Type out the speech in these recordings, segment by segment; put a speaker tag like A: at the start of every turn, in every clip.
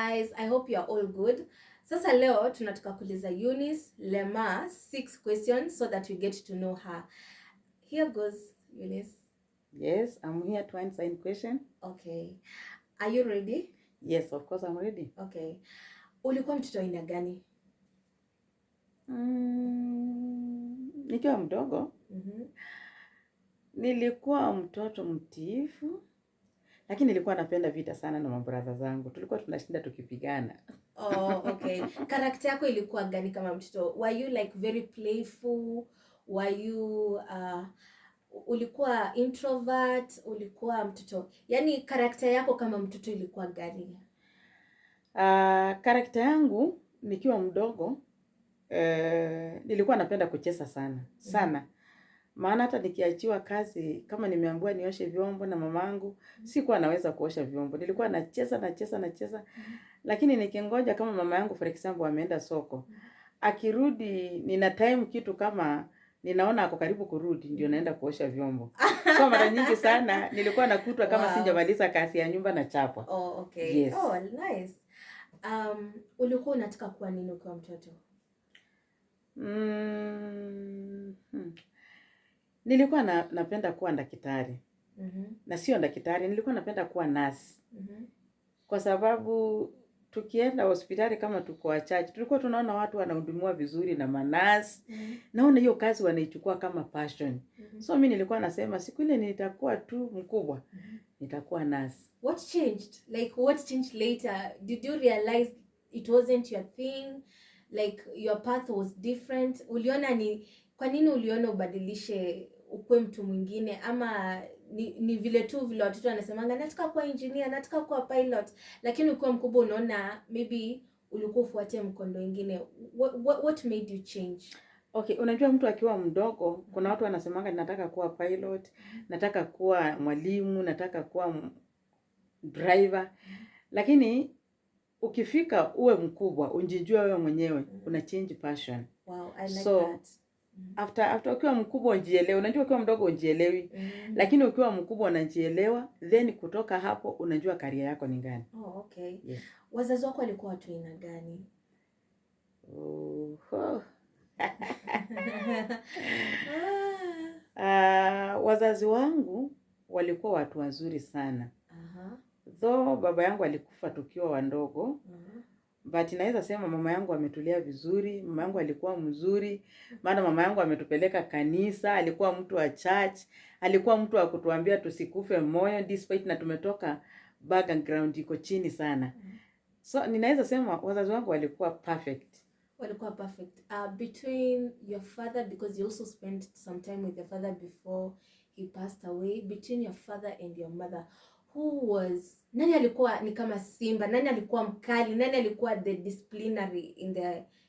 A: Guys? I hope you are all good. Sasa leo tunataka kuuliza Eunice Lema six questions so that we get to know her. Here goes, Eunice.
B: Yes, I'm here to answer any question.
A: Okay. Are you ready?
B: Yes, of course I'm ready.
A: Okay. Ulikuwa mtoto aina gani?
B: Nikiwa mdogo nilikuwa mtoto mtiifu, lakini nilikuwa napenda vita sana na mabrother zangu. Tulikuwa tunashinda tukipigana.
A: Oh, okay. Character yako ilikuwa gani kama mtoto? Were you like very playful? Were you ulikuwa introvert? Ulikuwa mtoto? Yaani character yako kama mtoto ilikuwa gani?
B: Character yangu nikiwa mdogo, nilikuwa napenda kucheza sana sana, maana hata nikiachiwa kazi kama nimeambiwa nioshe vyombo na mamangu, sikuwa naweza kuosha vyombo. Nilikuwa nacheza, nacheza, nacheza, lakini nikingoja kama mama yangu, for example, ameenda soko, akirudi nina time kitu kama ninaona ako karibu kurudi, ndio naenda kuosha vyombo. So mara nyingi sana nilikuwa nakutwa kama sijamaliza kazi ya nyumba nachapwa.
A: Oh, okay.
B: Yes.
A: Oh, nice. Ulikuwa unataka kuwa nini ukiwa mtoto?
B: Nilikuwa napenda kuwa daktari. Na sio daktari, nilikuwa napenda kuwa nurse. Kwa sababu tukienda hospitali kama tuko wachache, tulikuwa tunaona watu wanahudumiwa vizuri na manurse. Naona hiyo kazi wanaichukua kama passion. So mi nilikuwa nasema siku ile nitakuwa tu mkubwa, nitakuwa nurse.
A: What changed? Like, what changed later? Did you realize it wasn't your thing? Like, your path was different? Uliona ni kwa nini uliona ubadilishe ukuwe mtu mwingine, ama ni vile tu vile watoto wanasemanga, "Nataka kuwa engineer, nataka kuwa pilot," lakini ukiwa mkubwa unaona maybe ulikuwa ufuate mkondo ingine? What made you change?
B: Okay, unajua mtu akiwa mdogo, kuna watu wanasemanga, "Nataka kuwa pilot, nataka kuwa mwalimu, nataka kuwa driver." Lakini ukifika uwe mkubwa, unjijue wewe mwenyewe, una change passion.
A: Wow, I like
B: So,
A: that.
B: After ukiwa mkubwa ujielewe. Unajua ukiwa mdogo ujielewi, lakini ukiwa mkubwa unajielewa, then kutoka hapo unajua career yako ni gani.
A: Oh, okay.
B: Yes.
A: Wazazi wako walikuwa watu aina gani?
B: Oh.
A: Ah.
B: Wazazi wangu walikuwa watu wazuri sana. Though baba yangu alikufa tukiwa wadogo, but naweza sema mama yangu ametulia vizuri. Mama yangu alikuwa mzuri, maana mama yangu ametupeleka kanisa, alikuwa mtu wa church, alikuwa mtu wa kutuambia tusikufe moyo despite na tumetoka background iko chini sana. So ninaweza sema wazazi wangu walikuwa perfect.
A: Walikuwa perfect. Between your father, because you also spent some time with your father before he passed away, between your father and your mother, who was, nani alikuwa ni kama simba, nani alikuwa mkali, nani alikuwa the disciplinary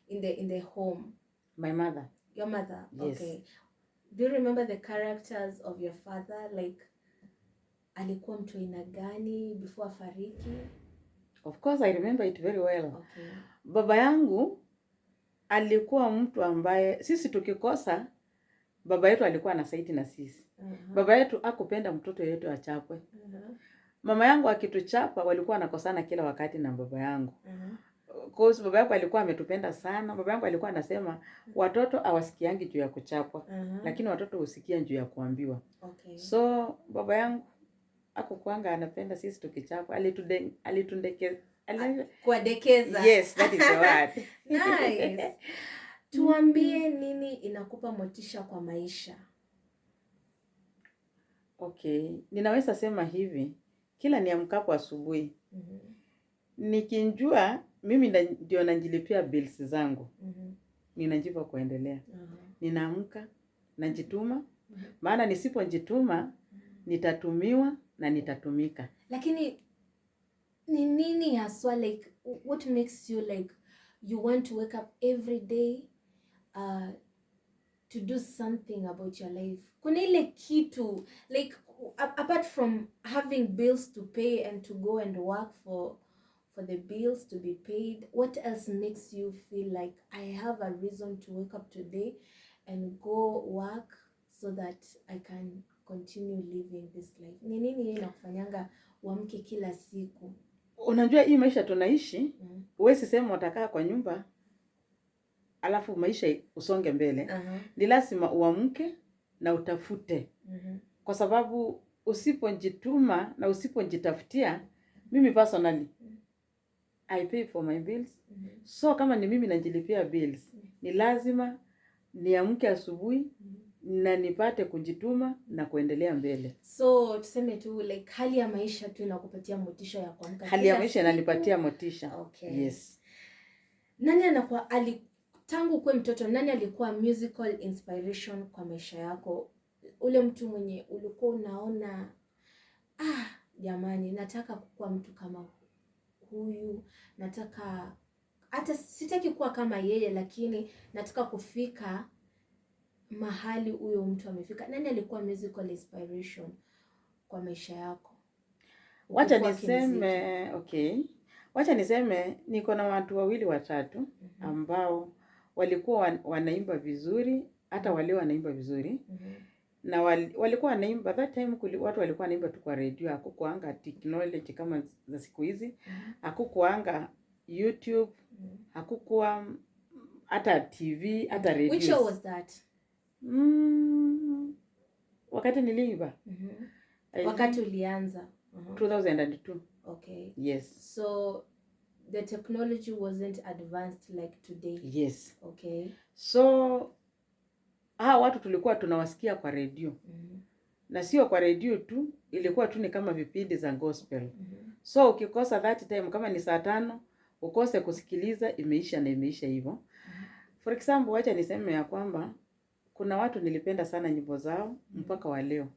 A: in the home?
B: My mother.
A: Your mother?
B: Yes.
A: Okay. Do you remember the characters of your father? Like, alikuwa mtu aina gani before afariki?
B: Of course I remember it very well. Baba yangu alikuwa mtu ambaye sisi tukikosa, baba yetu alikuwa anaside na sisi. Baba yetu akupenda mtoto yetu achapwe. Mama yangu akituchapa, walikuwa wanakosana kila wakati na baba yangu. 'Cause baba yangu alikuwa ametupenda sana. Baba yangu alikuwa anasema watoto hawasikiangi juu ya kuchapwa, lakini watoto husikia juu ya kuambiwa. So baba yangu akukwanga anapenda sisi tukichapwa,
A: Kuwadekeza.
B: Yes, that is the word.
A: Nice. Tuambie nini inakupa motisha kwa maisha?
B: Okay, ninaweza sema hivi, kila niamkapo asubuhi, nikijua mimi ndio najilipia bills zangu, ninajipa kuendelea. Ninaamka, najituma, maana nisipojituma nitatumiwa na nitatumika.
A: Lakini ni nini haswa, like, what makes you, like, you want to wake up every day to do something about your life? Kuna ile kitu, like, apart from having bills to pay and to go and work for the bills to be paid, what else makes you feel like, "I have a reason to wake up today and go work so that I can continue living this life"? Ni nini hiyo inakufanyanga uamke kila siku?
B: Unajua hii maisha tunaishi, huwezi sema utakaa kwa nyumba alafu maisha usonge mbele. Ni lazima uamke na utafute, kwa sababu usipojituma na usipojitafutia, mimi personally, I pay for my bills. So kama ni mimi najilipia bills, ni lazima niamke asubuhi na nipate kujituma na kuendelea mbele.
A: So tuseme tu like hali ya maisha tu inakupatia motisha ya kuamka
B: Hali ya
A: kila
B: maisha
A: siku.
B: Inanipatia motisha. Yes.
A: Nani anakuwa ali tangu ukuwe mtoto, nani alikuwa musical inspiration kwa maisha yako? Ule mtu mwenye ulikuwa unaona, "Ah, jamani, nataka kukuwa mtu kama huyu, nataka, hata sitaki kuwa kama yeye, lakini nataka kufika mahali huyo mtu amefika." Nani alikuwa musical inspiration kwa maisha yako
B: Wacha
A: ukikuwa kimziki?
B: niseme, okay, wacha niseme niko na watu wawili watatu ambao walikuwa wanaimba vizuri, hata wale wanaimba vizuri na walikuwa wanaimba that time watu walikuwa wanaimba tu kwa redio. Hakukuanga technology kama za siku hizi, hakukuanga YouTube, hakukuwa hata TV, hata
A: Which year
B: radios.
A: Was that?
B: Wakati niliimba, I
A: Wakati
B: think
A: ulianza.
B: 2002. Yes.
A: So the technology wasn't advanced like today.
B: Yes. So hawa watu tulikuwa tunawasikia kwa redio, na sio kwa redio tu, ilikuwa tu ni kama vipindi za gospel. So ukikosa that time, kama ni saa 5, ukose kusikiliza, imeisha na imeisha hivyo. For example, wacha niseme ya kwamba kuna watu nilipenda sana nyimbo zao mpaka wa leo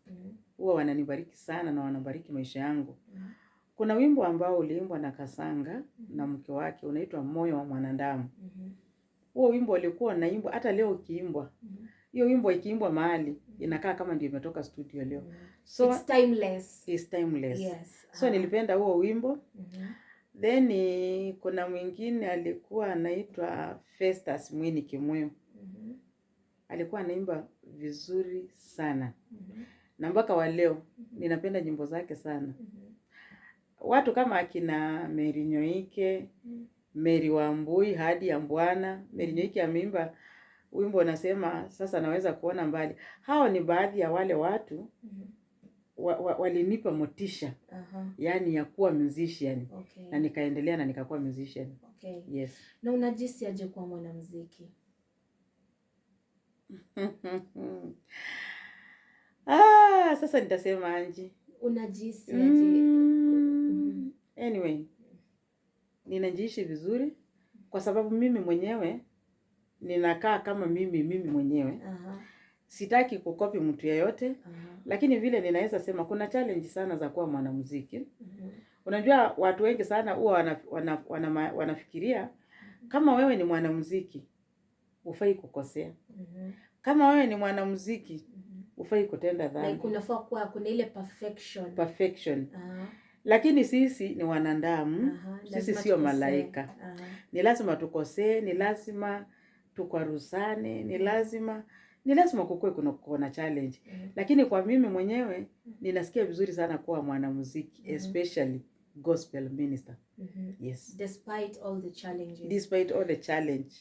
B: huwa wananibariki sana na wanabariki maisha yangu. Kuna wimbo ambao uliimbwa na Kasanga na mke wake unaitwa Moyo wa Mwanadamu. Huo wimbo ulikuwa unaimbwa, hata leo ukiimbwa, hiyo wimbo ikiimbwa mahali inakaa kama ndio imetoka studio leo. So
A: It's timeless.
B: It's timeless. So nilipenda huo wimbo. Then kuna mwingine alikuwa anaitwa Festus Mwini Kimuyu. Alikuwa anaimba vizuri sana na mpaka wa leo ninapenda nyimbo zake sana. Watu kama akina Mary Nyoike, Mary Wambui, Hadi ya Mbwana. Mary Nyoike ameimba wimbo unasema "Sasa naweza kuona mbali." Hao ni baadhi ya wale watu walinipa motisha yani ya kuwa musician na nikaendelea na nikakuwa musician. Yes.
A: Na unajihisi aje kuwa mwanamuziki?
B: Ah, sasa nitasema aje?
A: Unajihisi aje?
B: Anyway, ninajihisi vizuri kwa sababu mimi mwenyewe ninakaa kama mimi mwenyewe. Sitaki kucopy mtu yeyote, lakini vile ninaweza sema kuna challenge sana za kuwa mwanamuziki. Unajua watu wengi sana huwa wanafikiria kama wewe ni mwanamuziki hufai kukosea. Kama wewe ni mwanamuziki hufai kutenda
A: Like
B: dhambi.
A: unafaa kuwa kuna ile perfection.
B: Perfection. Lakini sisi ni wanadamu, sisi
A: Lazima
B: sio
A: tukosee.
B: malaika. Ni lazima tukosee, ni lazima tukwaruzane, ni lazima kukuwe kuna challenge. Lakini kwa mimi mwenyewe ninasikia vizuri sana kuwa mwanamuziki, especially gospel minister. Yes.
A: Despite all the challenges.
B: Despite all the challenge.